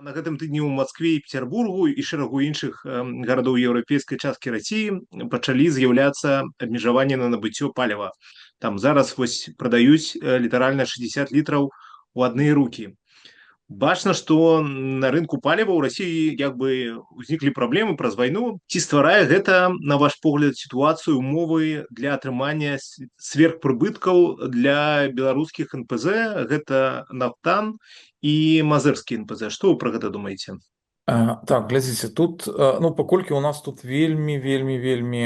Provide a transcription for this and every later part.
На гэтым тыдні ў Маскве і Петербургу і шэрагу іншых гарадоў еўрапейскай часткі Расіі пачалі з'яўляцца абмежаванні на набыццё паліва. Там зараз вось прадаюць літаральна 60 літраў у адныя рукі. Бачна, што на рынку паліва ў Расіі як бы ўзніклі праблемы праз вайну. Ці стварае гэта, на ваш погляд, сітуацыю, умовы для атрымання сверхпрыбыткаў для беларускіх НПЗ, гэта Нафтан і Мазырскі НПЗ? Што вы пра гэта думаеце? Так, глядзіце, тут, ну, паколькі у нас тут вельмі, вельмі, вельмі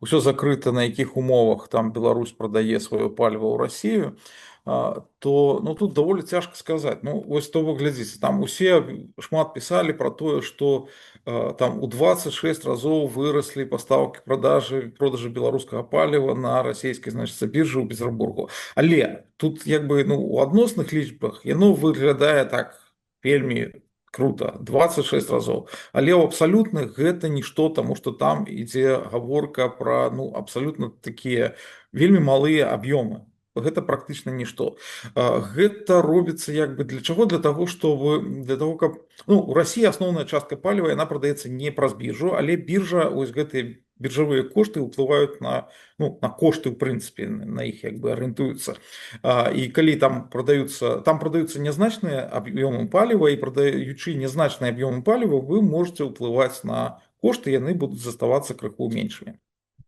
ўсё закрыта, на якіх умовах там Беларусь прадае сваё паліва ў Расію, то, ну, тут даволі цяжка сказаць. Ну, вось то вы глядзіце, там усе шмат пісалі пра тое, што там у 26 разоў выраслі пастаўкі, продажы беларускага паліва на расійскай, значыцца, біржы ў Петербургу. Але тут як бы, ну, у адносных лічбах яно выглядае так вельмі круто, 26 разоў, але ў абсалютных гэта нішто, таму што там ідзе гаворка пра, ну, абсалютна такія вельмі малыя аб'ёмы, гэта практычна нішто. Гэта робіцца як бы для чаго? Для таго, чтобы для того, каб, ну, у Расіі асноўная частка паліва, яна прадаецца не праз біржу, але біржа, ось гэтыя біржавыя кошты ўплываюць на, ну, на кошты, ў прынцыпе, на іх як бы арыентуюцца. І калі там прадаюцца нязначныя аб'ёмы паліва, і, прадаючы нязначныя аб'ёмы паліва, вы можете ўплываць на кошты, яны будуць заставацца крыху меншымі.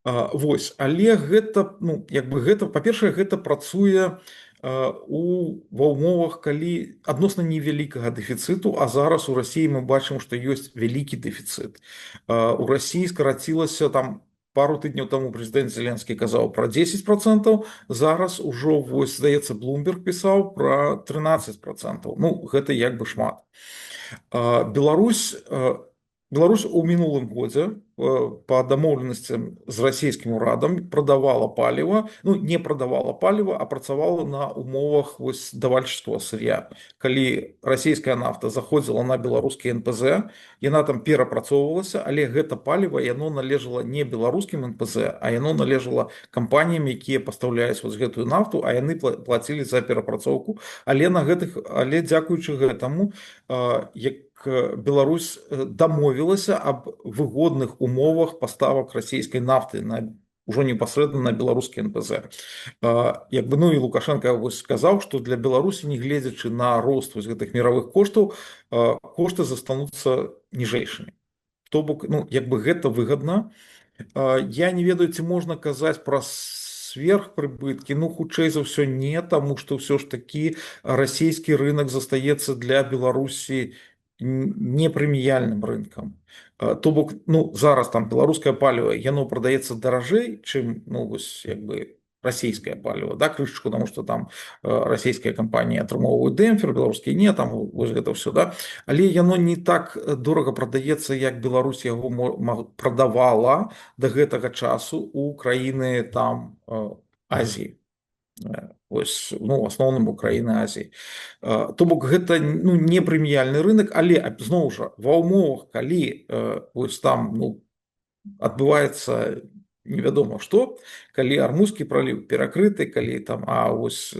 Вось, але гэта, ну, як бы гэта, па-першае, гэта працуе ва ўмовах, калі адносна невялікага дэфіцыту, а зараз у Расіі мы бачым, што ёсць вялікі дэфіцыт. У Расіі скарацілася там, пару тыдняў таму прэзідэнт Зеленскі казаў пра 10%, зараз ужо вось, здаецца, Bloomberg пісаў пра 13%. Ну, гэта як бы шмат. Беларусь у мінулым годзе па дамоўленасцям з расійскім урадам прадавала паліва, ну, не прадавала паліва, а працавала на умовах вось давальческого сырья. Калі расійская нафта заходзіла на беларускі НПЗ, яна там перапрацоўвалася, але гэта паліва, яно належала не беларускім НПЗ, а яно належала кампаніям, якія пастаўляюць вось гэтую нафту, а яны плацілі за перапрацоўку. Але на гэтых, але дзякуючы гэтаму, як Беларусь дамовілася аб выгодных умовах паставак расійскай нафты на ўжо непасрэдна на беларускі НПЗ. Як бы, ну, і Лукашенко вось сказаў, што для Беларусі, не гледзячы на рост вось гэтых мировых коштаў, кошты застануцца ніжэйшымі. То бок, ну, як бы гэта выгадна. Я не ведаю, ці можна казаць пра сверхпрыбыткі. Ну, хутчэй за ўсё, не, таму што ўсё ж такі расійскі рынок застаецца для Беларусі непрэміяльным рынкам. То бок, ну, зараз там беларускае паліва, яно прадаецца даражэй, чым, ну, вось як бы расійскае паліва, да, крышачку, потому что там расійскія кампаніі атрымоўваюць дэмпфер, беларускія не, там вось гэта ўсё, да, але яно не так дорага прадаецца, як Беларусь яго прадавала да гэтага часу у краіны там Азіі. Вось, ну, у асноўным у краіны Азіі. То бок гэта, ну, не прэміяльны рынок, але зноў жа ва ўмовах, калі вось там, ну, адбываецца невядома што, калі Армузскі праліў перакрыты, калі там, а вось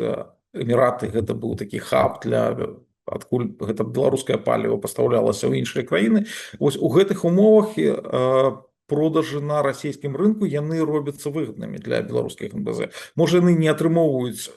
Эміраты — гэта быў такі хаб для адкуль гэта беларускае паліва пастаўлялася ў іншыя краіны. Вось у гэтых умовах продажы на расійскім рынку, яны робяцца выгаднымі для беларускіх НПЗ. Можа, яны не атрымоўваюць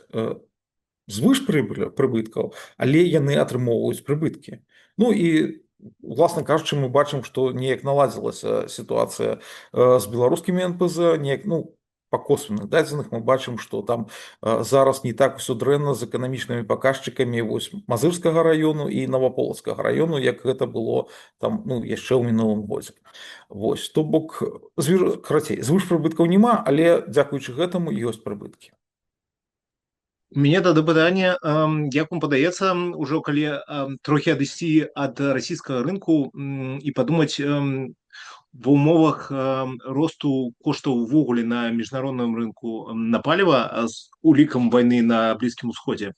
звыш прыбыткаў, але яны атрымоўваюць прыбыткі. Ну і, уласна кажучы, мы бачым, што неяк наладзілася сітуацыя з беларускімі НПЗ, неяк, ну, па косвенных дадзеных мы бачым, што там зараз не так усё дрэнна з эканамічнымі паказчыкамі вось Мазырскага раёну і Наваполацкага раёну, як гэта было там, ну, яшчэ ў мінулым годзе. Вось, то бок, карацей, звышпрыбыткаў няма, але дзякуючы гэтаму ёсць прыбыткі. У мяне тады пытанне: як вам падаецца, ўжо калі трохі адысці ад расійскага рынку і падумаць ва ўмовах росту коштаў увогуле на міжнародным рынку на паліва з улікам вайны на Блізкім Усходзе,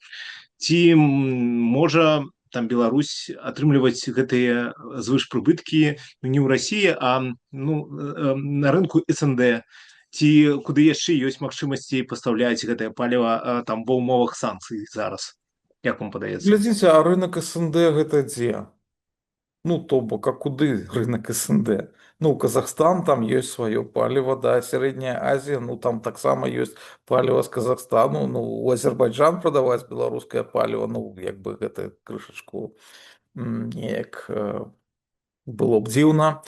ці можа там Беларусь атрымліваць гэтыя звышпрыбыткі, ну, не ў Расіі, а, ну, на рынку СНД, ці куды яшчэ ёсць магчымасці пастаўляць гэтае паліва там ва ўмовах санкцый зараз, як вам падаецца? Глядзіце, а рынок СНД гэта дзе? Ну, то бок, а куды рынок СНД? Ну, Казахстан, там ёсць сваё паліва, да, Сярэдняя Азія, ну, там таксама ёсць паліва з Казахстану, ну, у Азербайджан прадаваць беларускае паліва, ну, як бы гэта крышачку неяк было б дзіўна.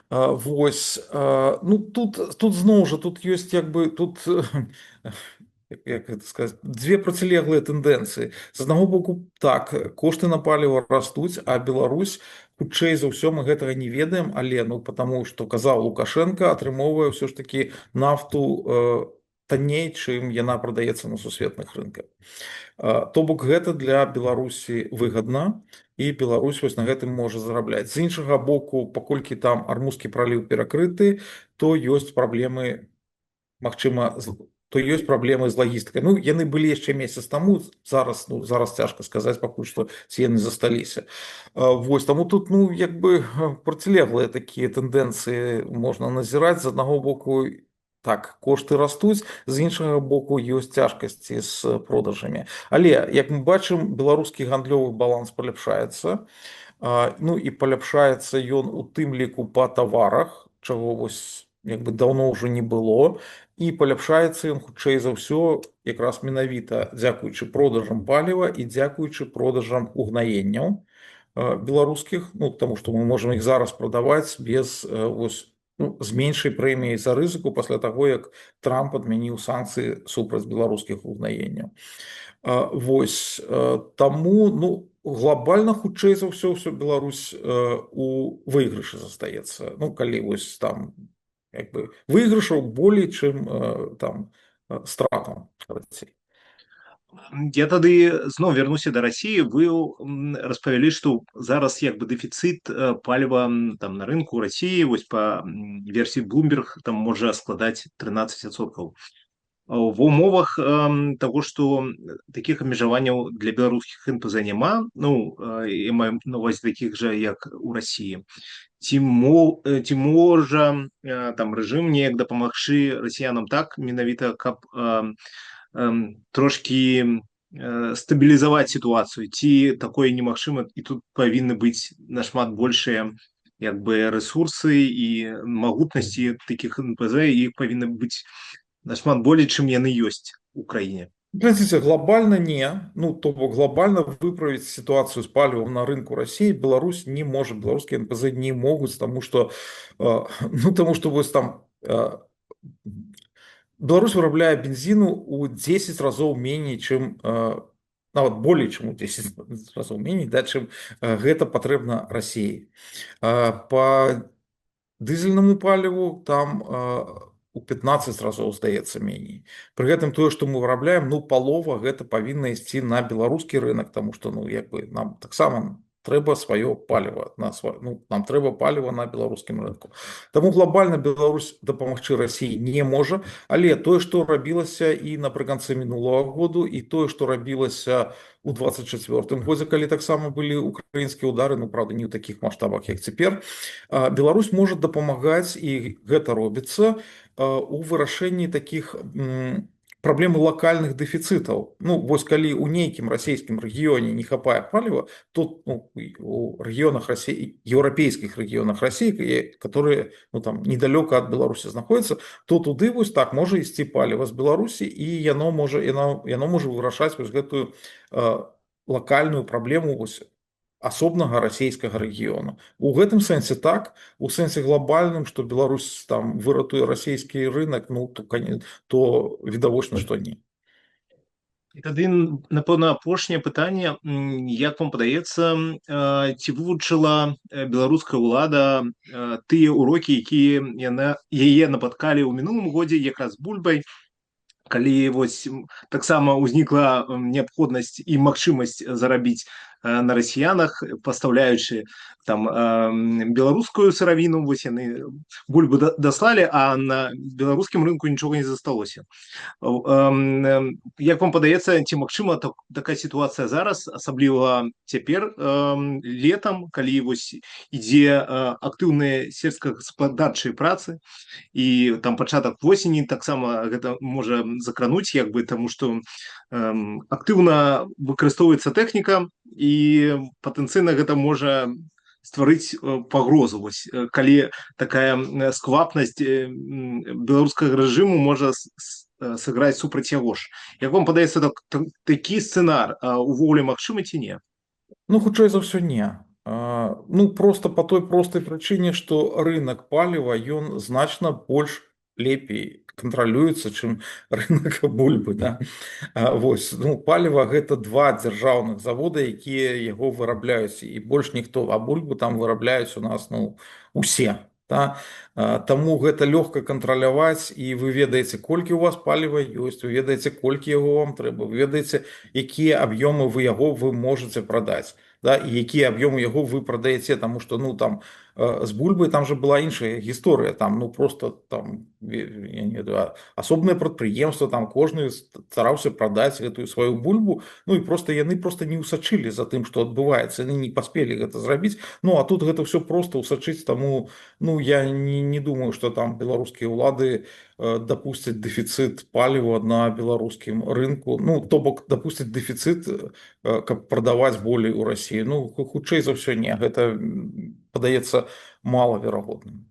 Вось, ну, тут зноў жа, тут ёсць як бы, тут, як это сказать, дзве процілеглыя тэндэнцыі. З аднаго боку, так, кошты на паліва растуць, а Беларусь, хутчэй за ўсё, мы гэтага не ведаем, але, ну, потому что казаў Лукашенко, атрымоўвае ўсё ж такі нафту танней, чым яна прадаецца на сусветных рынках. То бок гэта для Беларусі выгадна, і Беларусь вось на гэтым можа зарабляць. З іншага боку, паколькі там Армузскі праліў перакрыты, то ёсць праблемы, магчыма, то ёсць праблемы з лагістыкай. Ну, яны былі яшчэ месяц таму, зараз, ну, зараз цяжка сказаць пакуль што, ці яны засталіся. Вось, таму тут, ну, як бы процілеглыя такія тэндэнцыі можна назіраць. З аднаго боку, так, кошты растуць, з іншага боку, ёсць цяжкасці з продажамі. Але, як мы бачым, беларускі гандлёвы баланс паляпшаецца. Ну і паляпшаецца ён у тым ліку па таварах, чаго вось як бы даўно ўжо не было, і паляпшаецца ён, хутчэй за ўсё, якраз менавіта дзякуючы продажам паліва і дзякуючы продажам угнаенняў беларускіх, ну, таму што мы можам іх зараз прадаваць без вось, ну, з меншай прэміяй за рызыку пасля таго, як Трамп адмяніў санкцыі супраць беларускіх угнаенняў. Вось, таму, ну, глобальна, хутчэй за ўсё, ўсё Беларусь у выйгрышы застаецца. Ну, калі вось там як бы выйгрышаў болей, чым там стратаў, карацей. Я тады зноў вярнуся да Расіі. Вы распавялі, што зараз як бы дэфіцыт паліва там на рынку Расіі, вось па версіі Bloomberg, там можа складаць 13%. Ва умовах таго, што такіх абмежаванняў для беларускіх НПЗ няма, ну, я маю на увазе такіх жа, як у Расіі, ці можа там рэжым неяк дапамагчы расіянам так менавіта, каб трошкі стабілізаваць сітуацыю, ці такое немагчыма і тут павінны быць нашмат большыя як бы рэсурсы і магутнасці такіх НПЗ, і іх павінна быць нашмат болей, чым яны ёсць у краіне? Глядзіце, глобально не. Ну, то бок глобально выправить ситуацию с палівом на рынку России Беларусь не может, белорусские НПЗ не могут, потому что, ну, потому что вось там Беларусь вырабляе бензіну у 10 разоў меней, чым нават болей, чым у 10 разоў меней, да, чым гэта патрэбна Расіі. По дызельнаму паліву там у 15 разоў, здаецца, меней. Пры гэтым тое, што мы вырабляем, ну, палова гэта павінна ісці на беларускі рынок, таму што, ну, як бы нам таксама трэба сваё паліва на ну, нам трэба паліва на беларускім рынку. Таму глобальна Беларусь дапамагчы Расіі не можа, але тое, што рабілася і напрыканцы мінулага году, і тое, што рабілася у 24 годзе, калі таксама былі украінскія удары, ну, правда, не ў такіх маштабах, як цяпер, Беларусь можа дапамагаць, і гэта робіцца, у вырашэнні такіх праблемы лакальных дэфіцытаў. Ну, вось калі ў нейкім расійскім рэгіёне не хапае паліва, то, ну, у рэгіёнах России, еўрапейскіх рэгіёнах России, которые, ну, там недалёка ад Беларусі знаходзяцца, то туды вось так можа ісці паліва з Беларусі, і яно можа вырашаць вось гэтую лакальную праблему вось асобнага расійскага рэгіёну. У гэтым сэнсе так, у сэнсе глобальным, што Беларусь там выратуе расійскі рынок, ну, то відавочна, што не. І тады, напэўна, апошняе пытанне: як вам падаецца, ці вывучыла беларуская ўлада тыя урокі, якія яна яе напаткалі ў мінулым годзе якраз бульбай, калі вось таксама ўзнікла неабходнасць і магчымасць зарабіць на расіянах, пастаўляючы там беларускую сыравіну? Вось яны бульбу даслалі, а на беларускім рынку нічога не засталося. Як вам падаецца, ці магчыма такая сітуацыя зараз, асабліва цяпер, летам, калі вось ідзе актыўныя сельскагаспадарчыя працы і там пачатак восені таксама гэта можа закрануць, як бы таму што актыўна выкарыстоўваецца тэхніка і патэнцыйна гэта можа стварыць пагрозу, вось калі такая сквапнасць беларускага рэжыму можа сыграць супраць яго ж. Як вам падаецца, такі сцэнар увогуле магчымы ці не? Ну, хутчэй за ўсё, не. Ну, просто по той простай прычыне, што рынок паліва, ён значна больш лепей кантралюецца, чым рынок бульбы, да? Вось, ну, паліва — гэта два дзяржаўных завода, якія яго вырабляюць, і больш ніхто, а бульбу там вырабляюць у нас, ну, усе, да? Таму гэта лёгка кантраляваць, і вы ведаеце, колькі у вас паліва ёсць, вы ведаеце, колькі яго вам трэба, вы ведаеце, якія аб'ёмы вы яго вы можаце прадаць, да, і якія аб'ёмы яго вы прадаеце, таму што, ну, там з бульбай там же была іншая гісторыя, там, ну, просто там, я не ведаю, асобнае прадпрыемства, там кожны стараўся прадаць гэтую сваю бульбу, ну і просто яны просто не ўсачылі за тым, што адбываецца, яны не паспелі гэта зрабіць. Ну, а тут гэта ўсё просто ўсачыць, таму, ну, я не думаю, што там беларускія ўлады дапусцяць дэфіцыт паліва на беларускім рынку, ну, то бок дапусцяць дэфіцыт, каб прадаваць болей у Расію. Ну, хутчэй за ўсё, не, гэта падаецца малаверагодным.